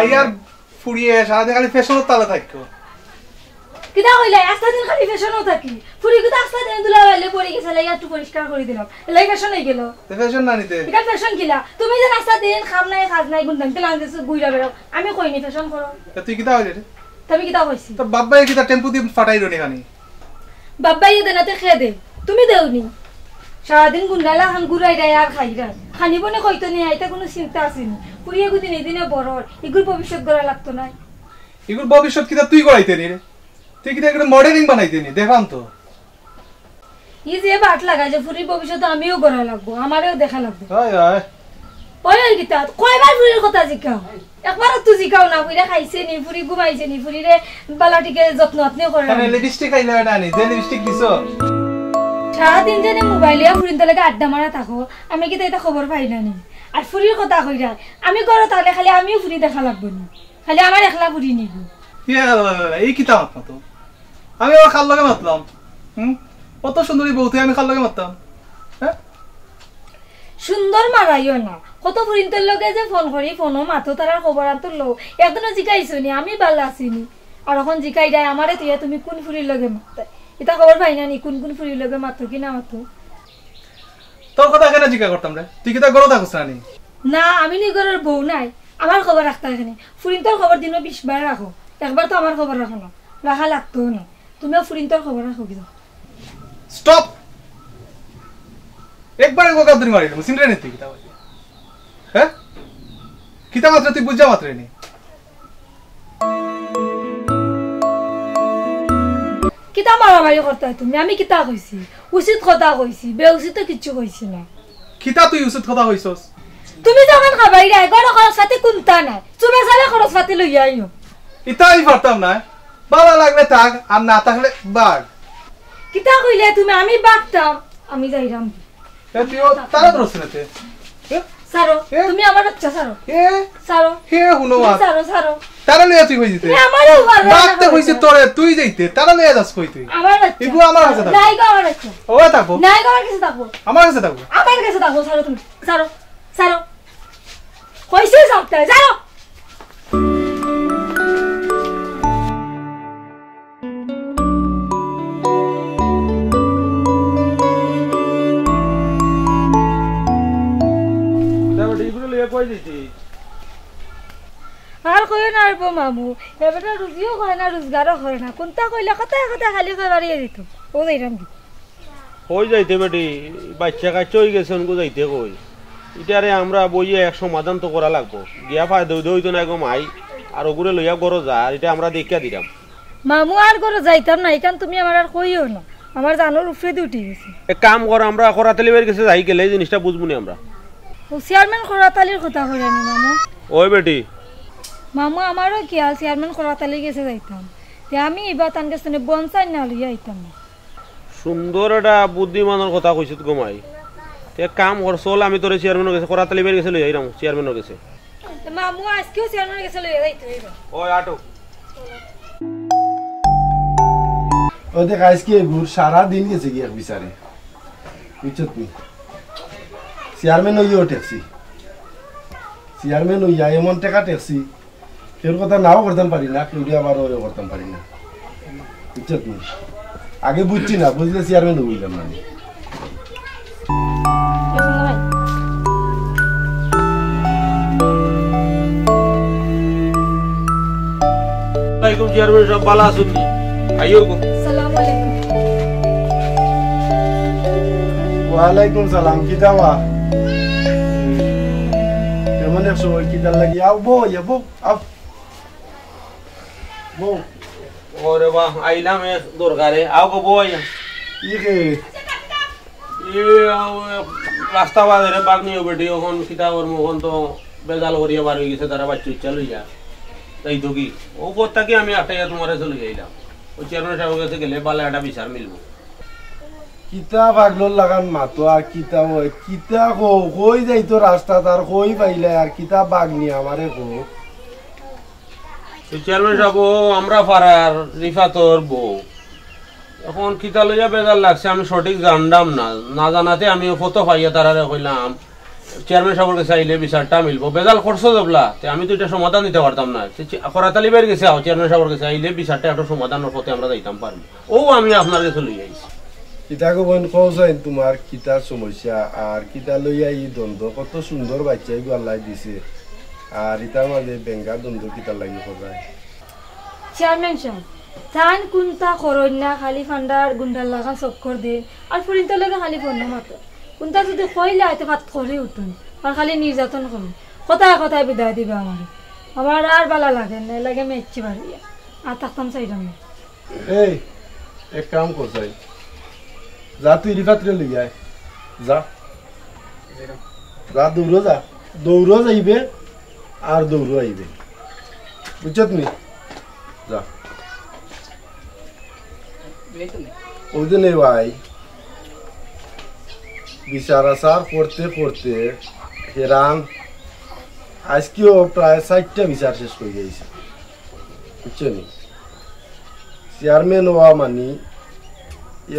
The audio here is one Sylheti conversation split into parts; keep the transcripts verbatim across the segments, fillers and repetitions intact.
ইয়ার ফুরিয়ে সারাদিন খালি ফ্যাশনর তালে থাকো। কিতা কইলা? আস্তা দিন খালি ফ্যাশনও থাকি। ফুরি কিতা আস্তা দিন ধুলা বাইলে পড়ি গেছে, লাই একটু পরিষ্কার করি দিলাম। লাই ফ্যাশন অই গেল। তে ফ্যাশন না নিতে? ইটা ফ্যাশন কিলা? তুমি যে আস্তা দিন কাম নাই, কাজ নাই, গুন্ডান তে লাঞ্জে গুইরা বেড়াও। আমি কইনি ফ্যাশন করো। তা তুই কিতা কইলি রে? তে আমি কিতা কইছি? তোর বাপ ভাইয়ে কিতা টেম্পু দি ফাটাই রনি খানি? বাপ ভাইয়ে দেনা তে খে দে? তুমি দেও নি? সারাদিন গুন্ডালা খান ঘুরাই দেয় আর খাই দেয়। খানি বনে কইতো নি, আইতা কুনু চিন্তা আছে নি। ফুরিয়ে গুদিন এই দিনে বড়, ইগুর ভবিষ্যৎ গড়া লাগতো নাই। ইগুর ভবিষ্যৎ কিতা তুই গড়াইতে নি রে? তুই কিতা একটা মডেলিং বানাইতে নি? দেখলাম তো। ই যে বাট লাগা যে ফুরির ভবিষ্যৎ আমিও গড়া লাগবো, আমারেও দেখা লাগবো। হয়, হয়। ওই, ওই কিতা, কয়বার ফুরির কথা জিকাও? একবারও তো জিকাও না, ফুরিরে খাইছে নি, ফুরি ঘুমাইছে নি, ফুরিরে বালা টিকে যত্ন আত্নি করে না। লিপস্টিক খাইলে হয় না নি, যে লিপস্টিক দিছো। সারাদিন যেন মোবাইলে ফুরিন্তর লগে আড্ডা মারা থাকো, আমি কিতা ইতা খবর পাই না নি? আর ফুরির কথা কইরা, আমি ঘরো থাকলে খালি আমিও ফুরি দেখা লাগবো নি? খালি আমার একলা ফুরি নিব। ইয়া আল্লাহ, এই কিতা মাত মাতো? আমি আবার কার লগে মাতলাম? হুম? কত সুন্দরী বউ তুই, আমি কার লগে মাততাম? হ্যাঁ? সুন্দর মারাইও না। কত ফুরিন্তর লগে যে ফোন করি, ফোনও মাতো, তারার খবর আনতো লও। একদিনও জিকাইছো নি, আমি বালা আছি নি। আর অখন জিকাই দেয় আমারে, তুই তুমি কুন ফুরির লগে মাততে? ইতা খবর পাই না নি, কুন কুন ফুরির লগে মাতো কি না মাতো? তোর কথা কেনে জিকা করতাম রে? তুই কিতা ঘরো থাকস না নি? না, আমি নি ঘরর বউ নায়। আমার খবর রাখতা কেনে? ফুরিন্তর খবর দিনো বিশ বার রাখো, একবার তো আমার খবর রাখো না, রাখা লাগতো না। তুমিও ফুরিন্তর খবর রাখো কিতা? স্টপ। একবার একবার গাদ্দুরি মারি দেবো, চিনরে নি তুই কিতা বললি? হ্যাঁ? কিতা মাতরে তুই বুঝা মাতরে নি? কিতা মারামারি করতায় তুমি? আমি কিতা কইছি? উচিত কথা কইছি, বেউচিত তো কিচ্ছু কইছি না। কিতা তুই উচিত কথা কইছস? তুমি যখন খাবাই রে, ঘরো খরচ পাতি কুন্তা নাই, চুপে চাপে খরচ পাতি লইয়া আইও। ইতা আমি পারতাম না। বালা লাগলে থাক, আর না থাকলে বাগ। কিতা কইলে তুমি? আমি বাগতাম, আমি যাইরাম। এ, তুই ও তারা ধরছ না তে? এ? সারো, এ? তুমি আমার বাচ্চা সারো। এ? সারো। হে হুনো তুমি মা। সারো, সারো। তারা লইয়া তুই কই দিতে? তুমি আমারে উবার বাদ দে কইছে তোরে, তুই যাইতে। তারা লইয়া যাস কই তুই? আমার বাচ্চা। ইগু আমার কাছে থাকবো। নাই গো আমার বাচ্চা। ও থাকবো। নাই গো আমার কাছে থাকবো। আমার কাছে থাকবো। আমার কাছে থাকবো, সারো তুমি। সারো, সারো। কইছি সারতে, সারো। তা বেটা, ইগুরে লইয়া কই যাইতে? আর কইও না রে বো মামু, এ বেটা রুজিও করে না, রোজগারও করে না, কুন্তা কইলে কথায় কথায় খালি কই বাড়িয়ে দিত। ও যাইরাম দি। কই যাইতে বেটি, বাচ্চা কাচ্চা অই গেছে, অনকু যাইতে কই? ইটারে আমরা বইয়া এক সমাধান তো করা লাগবো। গিয়া ফায়দা উদা অইতো না গো মাই, আর ওগুরে লইয়া ঘরো যা, আর ইটা আমরা দেখিয়া দিলাম। মামু, আর ঘরো যাইতাম না, ইখান তুমি আমার আর কইও না, আমার জানোর উপরেদি উঠি গেছে। এক কাম কর, আমরা করাতালি ভাইর গেছে যাই, গেলে এই জিনিসটা বুঝবো নি আমরা। ও চেয়ারম্যান করাতালির কথা কইরায় নি মামু? ওই বেটি। মামু, আমারও খিয়াল চেয়ারম্যান করাতালির গেছে যাইতাম, তে আমি ইবা তান গেছে বনসাই না লইয়া আইতাম না। সুন্দর একটা বুদ্ধিমানর কথা কইছত গো মাই। তে এক কাম কর, চল আমি তোরে চেয়ারম্যানর গেছে, করাতালি ভাইর গেছে লইয়া আইরাম, চেয়ারম্যানর গেছে। তে মামু, আজকেও চেয়ারম্যানর গেছে লইয়া যাইতে অইবো। ওই আটো। ও দেখ, আজকে এগুর সারা দিন গেছে গিয়া বিচারে। বুঝছত নি? চেয়ারম্যান অইয়াও ঠেকছি। চেয়ারম্যান অইয়া এমন টেকা ঠেকছি, কেউর কথা নাও করতাম পারি না, কেউরে আবার ওরে করতাম পারি না। বুঝছত নি? আগে বুঝছি না, বুঝলে চেয়ারম্যান অইলাম না। ওয়ালাইকুম চেয়ারম্যান সাব, ভালা আছইন নি? আইও গো। সালাম আলাইকুম। ওয়ালাইকুম সালাম, কিতা বা? কেমন আছো? কিতার লাগি? আও বও, ইয়া বও, আও। বও। ওরে বা, আইলাম এক দরকারে। আও গো, বও আইয়া। ই কে? ই, আও, রাস্তা বাজারে বাগ নিও বেটি, অখন কিতা করমু, অখন তো বেজাল করিয়া বার অই গেছে, তারা বাচ্চা উচ্চা লইয়া। তাই তো কি? ও পথ থাকি আমি আটাইয়া তোমারে চলে যাইলাম। ও চেয়ারম্যান সাবর গেছে গেলে বালা একটা বিচার মিলবো। কিতা পাগলর লাখান মাতো আর কিতা অয়, কিতা কও, কই যাইতো রাস্তাত আর কই পাইলায় আর কিতা বাগ নি আমারে কও। তো চেয়ারম্যান সাব, ও আমরা পাড়ার রিফাতর বউ। অখন কিতা লইয়া বেজাল লাগছে আমি সঠিক জানলাম না, না জানাতে আমি কত পাইয়া তারারে কইলাম, চেয়ারম্যান সাহেবর গেছে আইলে বিচারটা মিলবো। বেজাল করছো যেবলা, তে আমি তো ইটা সমাধান দিতাম পারতাম না। তে চে-, করাত আলী ভাইর গেছে আও, চেয়ারম্যান সাহেবর গেছে আইলে বিচারটা একটা সমাধানর পথে আমরা যাইতাম পারমু। অউ আমি আপনার গেছে লইয়া আইছি। ইতা গো বইন, কও চাইন তুমার কিতা সমস্যা আর কিতা লইয়া ই দ্বন্দ্ব? কত সুন্দর বাইচ্চা ইগু আল্লায় দিছে, আর ইতার মাঝে বেঙ্গা দ্বন্দ্ব কিতার লাগি কররায়? চেয়ারম্যান সাব, তাইন কুন্তা করইন না, খালি ফান্ডার গুন্ডার লাখান চক্কর দেইন, আর ফুরিন্তর লগে খালি ফোনো মাতইন। কুন্তা যুদি কইলা, অইতে ফাত করি উঠইন, আর খালি নির্যাতন করইন। কথায় কথায় বিদায় দিবা আমারে। আমার আর বালা লাগে না, এরলাগি আমি আইচ্ছি বারইয়া। আর থাকতাম চাইরাম না। এই, এক কাম কর চাই, যা তুই রিফাতরে লইয়া আয়, যা। যা, দৌড়ো যা, দৌড়ো যাইবে আর দৌড়ো আইবে, বুঝছত নি? যা। অউ যে নে ভাই, বিচার আচার করতে করতে হেরান, আইজকেও প্রায় চাইরটা বিচার শেষ করি আইছি, বুঝছো নি? চেয়ারম্যান অওয়া মানি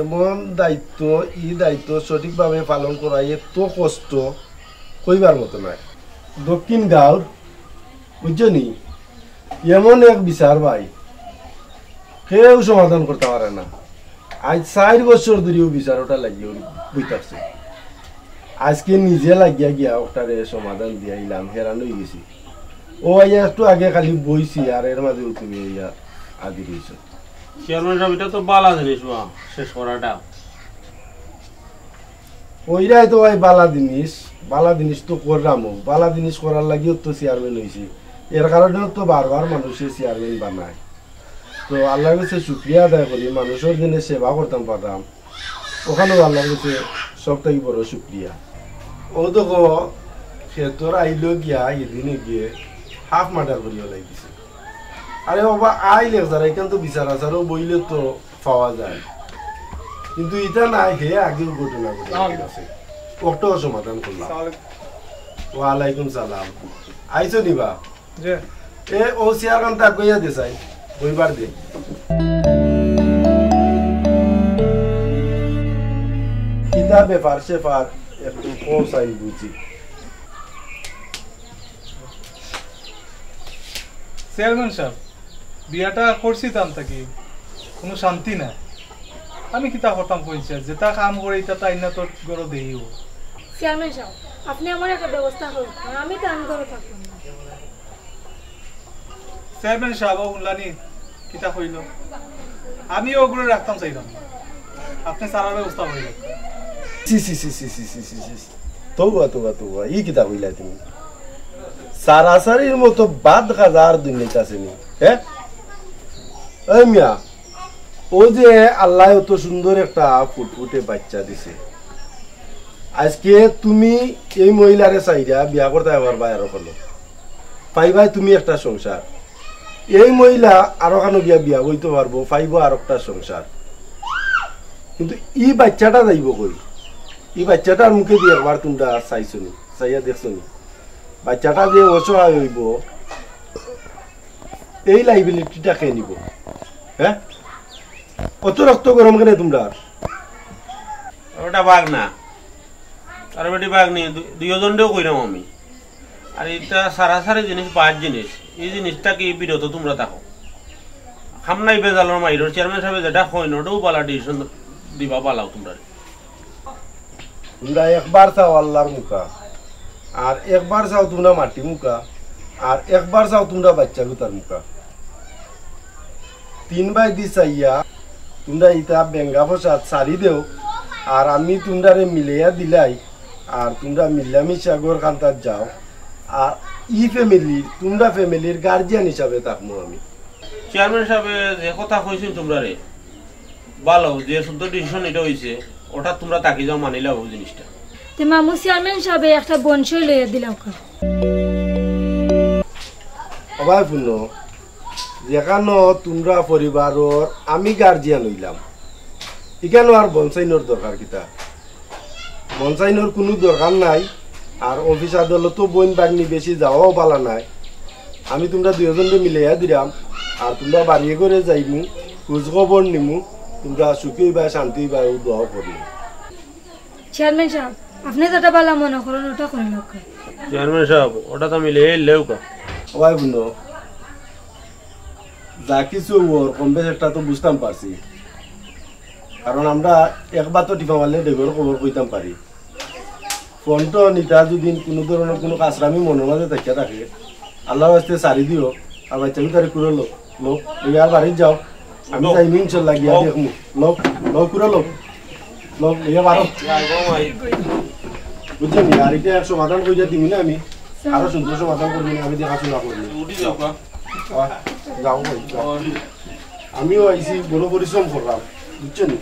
এমন দায়িত্ব, ই দায়িত্ব সঠিকভাবে পালন করা এত কষ্ট, কইবার মতো নায়। দক্ষিণ গাঁওর, বুঝছো নি, এমন এক বিচার ভাই, কেউ সমাধান করতা পারে না। আইজ চাইর বছর ধরি অউ বিচার অটা লাগিয়া বই থাকছে। আইজকে নিজে লাগিয়া গিয়া অটারে সমাধান দিয়া আইলাম, হেরান অইগেছি। অউ আইয়া একটু আগে খালি বইছি, আর এর মাঝেউ তুমি আইয়া হাজির অইছো। চেয়ারম্যান সাব, ইটা তো বালা জিনিস বা, শেষ করাটা। অইরায় তো ভাই বালা জিনিস, বালা জিনিস তো কররামউ, বালা জিনিস করার লাগিউ তো চেয়ারম্যান অইছি। এর কারণেউ তো বারবার মানুষে চেয়ারম্যান বানায়। তো আল্লার গেছে শুকরিয়া আদায় করি, মানুষর যেনে সেবা করতাম পাররাম, অখানউ আল্লার গেছে সব থাকি বড় শুকরিয়া। অউ দেখো, খেতর আইলো গিয়া, হিদিন গিয়া হাফ মার্ডার করিয়া লাইগেছে। আরে বাবা, আইল এক জারা, ইখান তো বিচার আচারও বইলে তো পাওয়া যায়, কিন্তু ইটা না, হে আগেউ ঘটনা ঘটে গেছে, অটাও সমাধান করলাম। ওয়ালাইকুম সালাম। আইছো নি বা? জি। এ, অউ চেয়ার খান তাক গইয়া দে চাই, বইবার দে। কিতা ব্যাপার স্যাপার একটু কও চাই বুঝি। চেয়ারম্যান সাব, বিয়াটা করছি তান থাকি, কুনু শান্তি নাই। আমি কিতা করতাম কইন চাই, যেটা কাম করে ইটা তাই না তোর ঘরো দেইও। চেয়ারম্যান সাব, আপনে আমার একটা ব্যবস্থা করুন, আমি তো আমি ঘরে থাকতাম না। চেয়ারম্যান সাব, ও হুনলানি কিতা কইলো? আমি অগুরে রাখতাম চাইরাম না। আপনে সারার ব্যবস্থা করিলেন। ছি, ছি, ছি। তওবা, তওবা, তওবা। ই কিতা কইলা তুমি? সারাসারির মতো বাদ খাজার দুনিয়াত আছে নি? হ্যাঁ? এই মিয়া, অউ যে আল্লায় অত সুন্দর একটা ফুটফুটে বাইচ্চা দিছে, আইজকে তুমি এই মহিলারে চাইরা বিয়া করতায় পারবায় আরো খানো, পাইবায় তুমি একটা সংসার। এই মহিলা আরো খানো গিয়া বিয়া বইতো পারবো, পাইবো আরোকটা সংসার। কিন্তু ই বাইচ্চাটা যাইবো কই? ই বাইচ্চাটার মুখেদি একবার তুমরা চাইছো নি? চাইয়া দেখছো নি? বাইচ্চাটা যে অসহায় অইবো, এই liability টা কে নিবো? হ্যাঁ? অত রক্ত গরম কেনে তুমরার? অটা বাগনা। আর বেটি বাগনি, দু-, দুইওজনরেউ কইরাম আমি। আর ইটা সারাসারি জিনিস, বাদ জিনিস। ই জিনিস থাকি বিরত তুমরা থাকো। খাম নাই বেজালর মাইরর, চেয়ারম্যান সাবে যেটা কইন, অটাউ বালা decision দিবা, বালাউ তুমরারে। তুমরা একবার চাও আল্লার মুখা, আর একবার চাও তুমরা মাটি মুখা, আর একবার চাও তুমরা বাইচ্চা গুতার মুখা। তিন ভাইদি চাইয়া তুমরা ইতা বেঙ্গা ফসাদ ছাড়ি দেও, আর আমি তুমরারে মিলাইয়া দিলাই, আর তুমরা মিলামিশা ঘর খান্তাত যাও, আর ই family, তুমরা family র guardian হিসাবে থাকমু আমি। চেয়ারম্যান সাবে যে কথা কইছইন তুমরারে, বালা, যে শুদ্ধ decision ইটা অইছে, অটা তুমরা থাকি যাও, মানিলাও অউ জিনিসটা। তে মামু, চেয়ারম্যান সাবে একটা বনসই লইয়া দিলাউক্কা। ও ভাই হুনো, যেখানো তুমরা পরিবারর আমি guardian অইলাম, ইখানো আর বনসাইনর দরকার কিতা? বনসাইনর কুনু দরকার নাই। আর অফিস আদালতো বইন বাগনি বেশি যাওয়াও বালা নায়। আমি তুমরা দুইওজনরে মিলাইয়া দিরাম, আর তুমরা বাড়িয়ে ঘরে যাইমু, খোঁজ খবর নিমু, তুমরা সুখী অইবায়, শান্তি অইবায়, অউ দোয়াও করি। চেয়ারম্যান সাব, আপনি যেটা ভালা মনে করেন ওটা করি লোক। চেয়ারম্যান সাহেব, ওটা তো আমি লেই লেউকা। ওই বুনো, যা কিছু ওর কম বেশ একটা তো বুঝতাম পারছি, কারণ আমরা একবার তো টিপা মারলে ডেগর খবর কইতাম পারি। ফোন তো নিতা যদি কোনো ধরনের কোনো কাজরামি মনের মাঝে থাকিয়া থাকে, আল্লাহর ওয়াস্তে সারি দিও। আর বাচ্চা ভিতরে কুড়ো লোক, লোক, লইয়া আর বাড়িত যাও। আমি যাই ইনশাল্লাহ গিয়া দেখমু। লোক, লোক কুড়ো লোক, লোক লইয়া বারো। বুঝছেন নি? আর এটা এক সমাধান কইয়া দিবি না আমি, আরো সুন্দর সমাধান করবি না, আমি দেখাশোনা করবি। উঠি যাও কা। আহ, যাও ভাই, যাও। আমিও আইছি, বড় পরিশ্রম করলাম, বুঝছেন নি?